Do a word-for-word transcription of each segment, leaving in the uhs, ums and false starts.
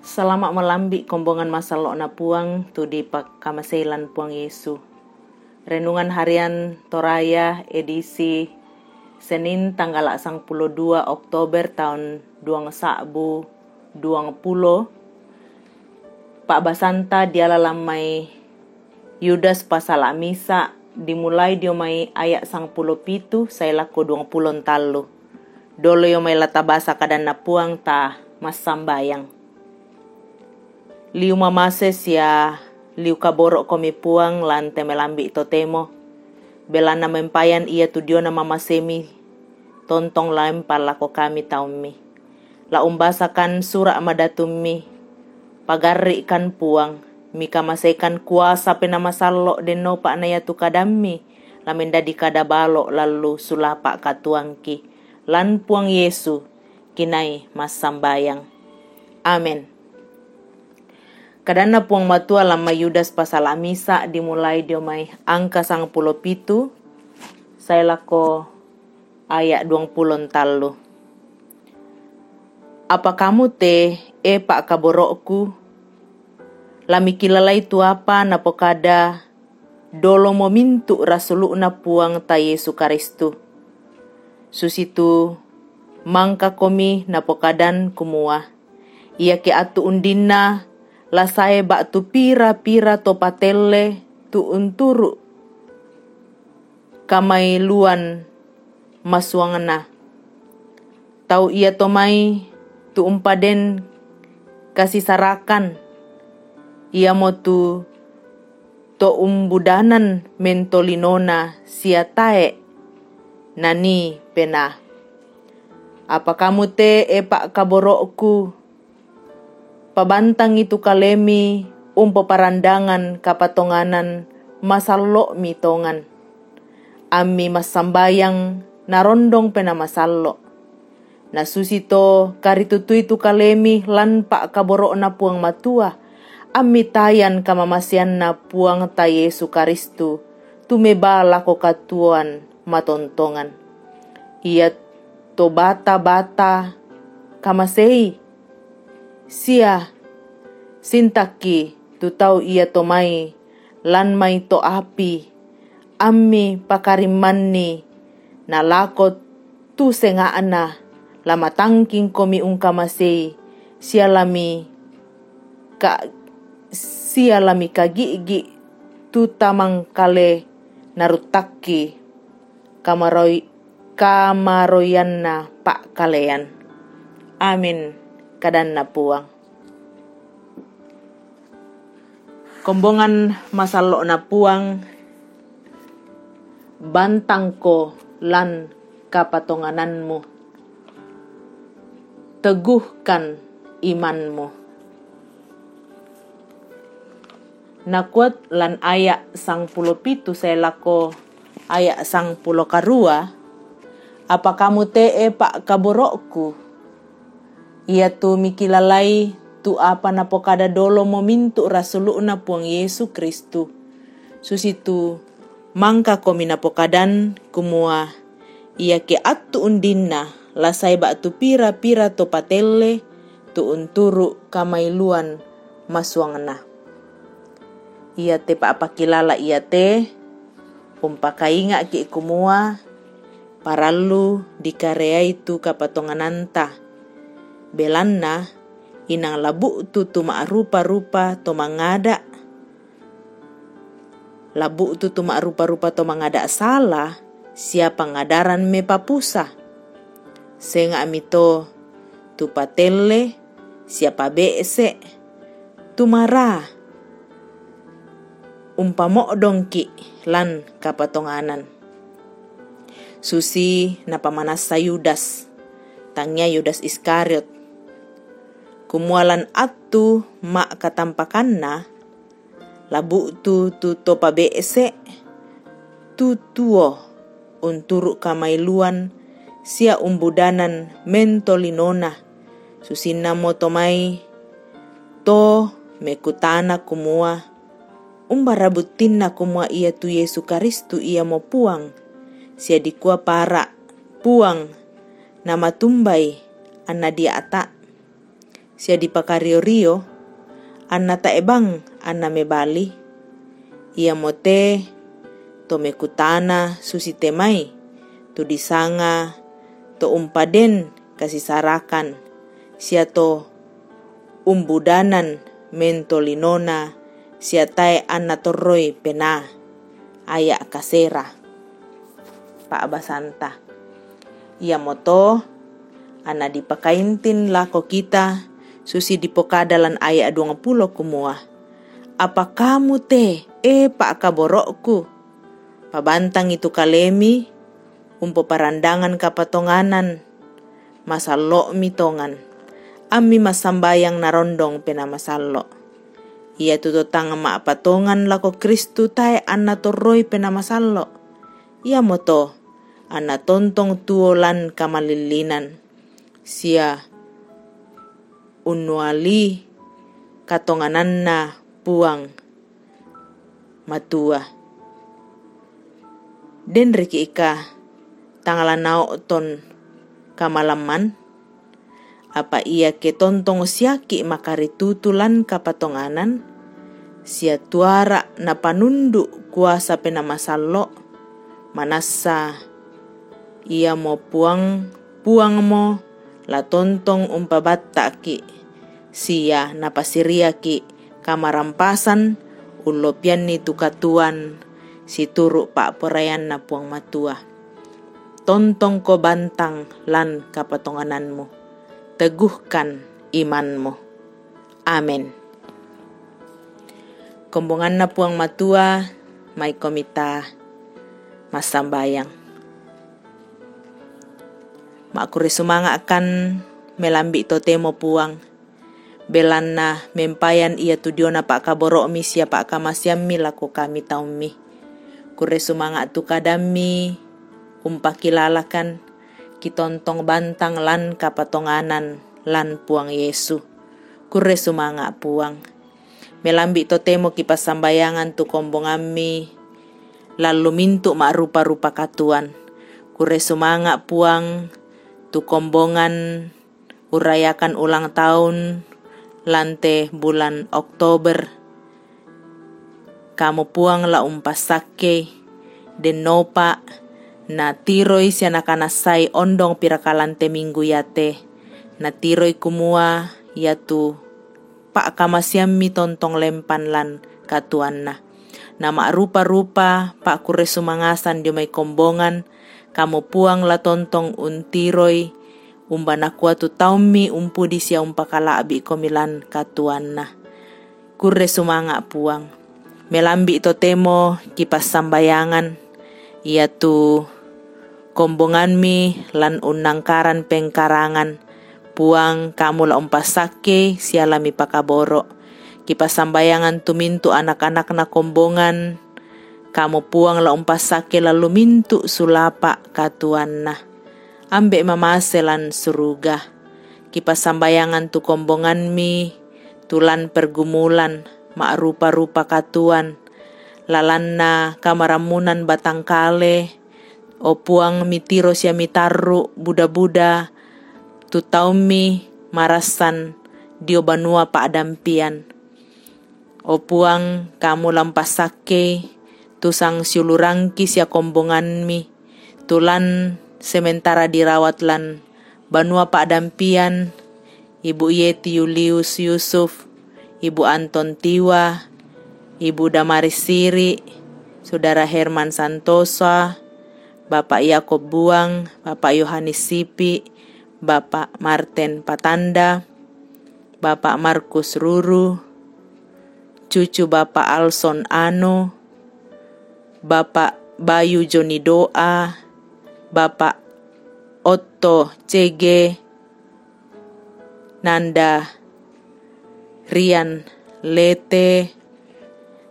Salama' malambi' kombongan masallo'na Puang tu dipakamaseilan Puang Yesu. Renungan Harian Toraya, edisi Senin, tanggala' sangpulo dua Oktober taun duang sa'bu duang pulo. Pa'basanta diala lan mai Yudas pasala' misa', dimulai dio mai aya' sangpulo pitu sae lako duang pulo ntallu. Dolo io mai la tabasa kadanna Puang, ta massambayang. Liu mamase sia liu kaboro'komi Puang lan te melambi' totemo, belanna mempayan ia tu diona mamasemi tontong laempa lako kami taummi. La umbasakan sura' madatummi, pagarri'kan Puang, mikamaseikan kuasa Penaa Masallo' dennopa na iatu kadammi la mendadi kada balo' lallu sulapa' katuoangki, lan Puang Yesu kinai massambayang. Amen. Kadanna Puang Matua lan mai Yudas pasala' misa', dimulai dio mai angka sangpulo pitu sae lako aya' duang pulo ntallu. Apa kamu te, e pa'kaboro'ku, la mikilalai tu apa napokada dolomo mintu' rasulu'na Puangta Yesu Karistu. Susitu mangkakomi napokadan kumua, iake attu undinna la sae ba'tu pira-pira to patelle tu unturu' kamailuan masuangna. Tau iato mai tu umpaden kasisarakan, iamotu to umbudanan mentolinona sia tae' nanii penaa. Apa kamu te, e pa'kaboro'ku, pabantangi tu kalemi umpoparandangan kapatonganan masallo'mi tongan, ammi massambayang narondong Penaa Masallo'. Nasusito karitutui tu kalemi lan pa'kaboro'na Puang Matua, ammi tayan kamamaseanna Puangta Yesu Karistu, tumeba lako katuoan matontongan. Ia to bata-bata kamasei, sia sintakki tu tau iato mai lan mai to api, ammi pakarimmanni na lako tu senga'na la matangkingkomi ungkamasei, sia lami ka-, sia lami kagi'gi' tu tamangkale naruttakki kamaroi-, kamaroianna pa'kalean. Amin, kadanna Puang. Kombongan masallo'na Puang, bantangko lan kapatongananmu, teguhkan imanmu. Nakuat lan aya' sangpulo pitu sae lako aya' sangpulo karua, apa kamu te, e pa'kaboro'ku, iatu mikilalai tu apa napokada dolomo mintu' rasulu'na Puang Yesu Karistu. Susitu mangkakomi napokadan kumua, iake attu undinna la sae ba'tu pira-pira to patelle tu unturu' kamailuan masuangna. Iate pa'pakilala iate umpakainga'ki' kumua parallu dikareai tu kapatongananta, belanna inang la bu'tu tu ma'rupa-rupa to mangada', la bu'tu tu ma'rupa-rupa to mangada' sala sia pangadaran mepapusa, senga'mi to tu patelle sia pabe'se', tu maraa, umpamo'dongki' lan kapatonganan. Susi napamanassa Yudas, tangia Yudas Iskariot, kumua lan attu ma'katampakanna, la bu'tu tu to pabe'se', tu tuo unturu' kamailuan sia umbudanan mentolinona. Susinnamo to mai to mekutana kumua, umbara buttinna kumua iatu Yesu Karistu iamo Puang, sia dikua para' Puang namatumbai anna dia'ta'. sia dipakario-rio, anna tae' bang anna mebali. Iamote to mekutana susi te mai, tu disanga to umpaden kasisarakan, sia to umbudanan mento linona, sia tae' anna torroi penaa. Aya' kasera pa'basanta. Iamoto anna dipakaintin lako kita, susi dipokada lan aya' duangpulo kumua, "Apa kamu te, e pa'kaboro'ku? Pabantangi tu kalemi, umpoparandangan kapatonganan, masallo'mi tongan, ammi massambayang narondong Penaa Masallo'." Iatu to tang ma'patongan lako Kristus tae' anna torroi Penaa Masallo'. Iamoto anna tontong tuo lan kamalillinan, sia unnuali katongananna Puang Matua. Den riki' ika tang la nao'ton kamalamman? Apa iake tontong siaki' makaritutu lan kapatonganan, sia tuara napanundu' kuasa Penaa Masallo', manassa iamo Puang, Puangmo la tontong umpabatta'ki', sia napasiriaki' kamarampasan ullopianni tu katuoan situru' pa'poraianNa Puang Matua. Tontongko bantang lan kapatongananmu, teguhkan imanmu. Amin. Kombonganna Puang Matua, maikomi ta massambayang. Ma'kurre sumanga'kan melambi' totemo Puang, belanna mempayan iatu diona pa'kaboro'mi sia pa'kamaseammi lako kami taummi. Kurre sumanga' tu kadammi umpakilalakan, kitontong bantang lan kapatonganan lan Puang Yesu. Kurre sumanga' Puang. Melambi' totemo kipassambayangan tu kombongammi lan lumintu' ma'rupa-rupa katuoan. Kurre sumanga' Puang tu kombongan urayakan ulang tahun lan te bulan Oktober. Kamu Puang la umpassakkei, dennopa natiroi sia nakanassai ondong pirakalan te minggu iate, natiroi kumua iatu pa'kamaseammi tontong lempan lan katuoanna. Na ma'rupa-rupa pa'kurre sumangasan dio mai kombongan, kamu Puang la tontong untiroi, umba nakua tu taummi umpudi sia umpakala'bi'komi lan katuoanna. Kurre sumanga' Puang. Melambi' totemo kipassambayangan, iatu kombongammi lan unnangkaran pengkarangan, Puang, kamu la umpassakkei sia la mipakaboro'. Kipassambayangan tu mintu' anak-anakna kombongan, kamu Puang la umpassakkei lan lumintu' sulapa' katuoanna. Ambe' mamase lan suruga. Kipassambayangan tu kombongammi, tu lan pergumulan ma'rupa-rupa katuoan, lalanna kamarammunan batang kale, o Puang, mitiro sia mitarru' buda-buda tu taummi marassan dio banua pa'dampian. O Puang, kamu la umpassakkei tu sang siulurangki sia kombongammi, tu lan sementara dirawat lan banua pa'dampian, Ibu Yeti Yulius Yusuf, Ibu Anton Tiwa, Ibu Damaris Siri, Saudara Herman Santosa, Bapak Yakob Buang, Bapak Yohanes Sipi, Bapak Martin Patanda, Bapak Markus Ruru, cucu Bapak Alson Ano, Bapak Bayu Joni Doa, Bapak Otto Cege, Nanda Rian Lete,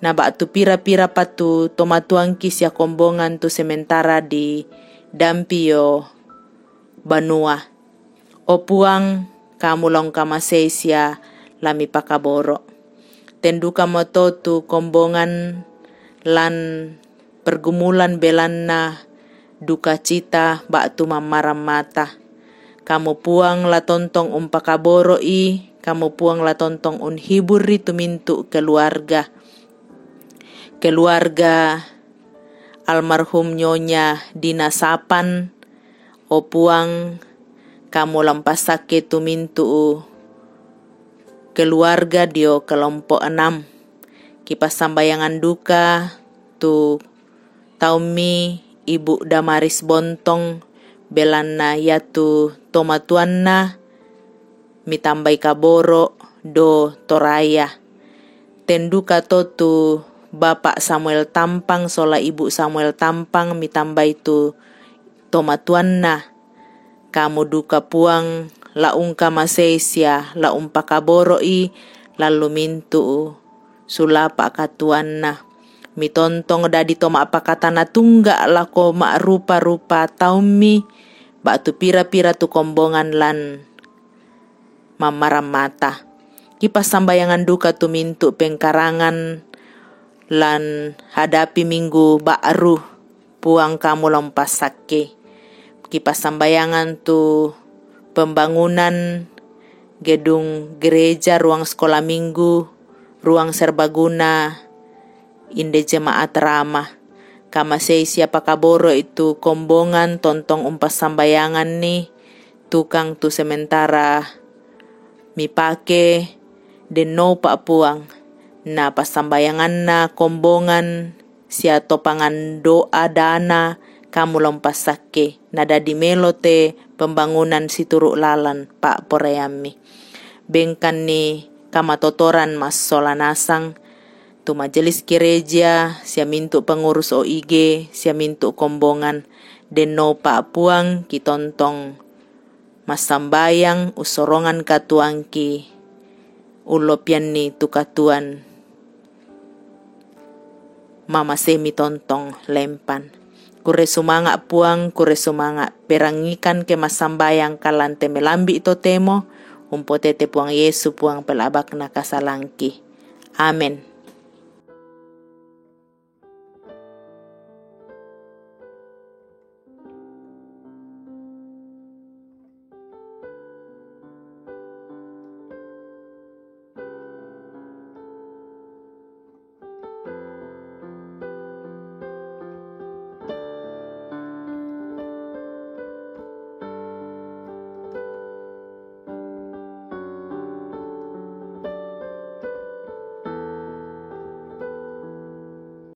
na ba'tu pira-pira pa tu tomatuangki sia kombongan tu sementara di Dampio banua. O Puang, kamu la ungkamasei sia la mipakaboro'. Ten dukamoto tu kombongan lan pergumulan belanna dukacita ba'tu mammaram mata. Kamu Puang la tontong umpakaboro'i, Kamu Puang la tontong unhibur ri tumintu keluarga. Keluarga almarhum Nyonya Dina Sapan, o Puang, kamu la umpasakke tumintu keluarga dio kelompok enam. Kipassambayangan duka tu taummi Ibu Damaris Bontong, belanna iatu tomatuanna mitambai kaboro do toraya. Ten duka to tu Bapak Samuel Tampang sola Ibu Samuel Tampang mitambai tu tomatuanna. Kamu duka Puang, la ungkamasei sia la umpakaboro'i lan lumintu sulapa katuanna. Mitontong dadi to ma'pakatana tungga lako ma'rupa-rupa taummi, ba'tu pira-pira tu kombongan lan mammaramata. Kipassambayangan duka tumintu pengkarangan lan hadapi minggu ba'ru, Puang kamu la umpassakke. Kipassambayangan tu pembangunan gedung gereja, ruang sekolah minggu, ruang serbaguna, inde jemaat ramah. Kamasei sia pakaboro itu kombongan tontong umpassambayanganni tukang tu sementara mipake, dennopa Puang, na passambayanganna kombongan sia topangan doa dana kamu la umpassakke, nadadi melo te pembangunan situru lalan pa'poraiammi. Bengkanni kamatotoran massola nasang tu majelis gereja, sia mintu pengurus O I G, sia mintu kombongan, dennopa Puang kitontong massambayang ussorongan katuangki, ullopianni tu katuan mamasemi tontong lempan. Kure sumanga Puang, kure sumanga, perangikan ke massambayang kalante melambi totemo, umpotete Puang Yesu Puang pelabakna kasalangki. Amen.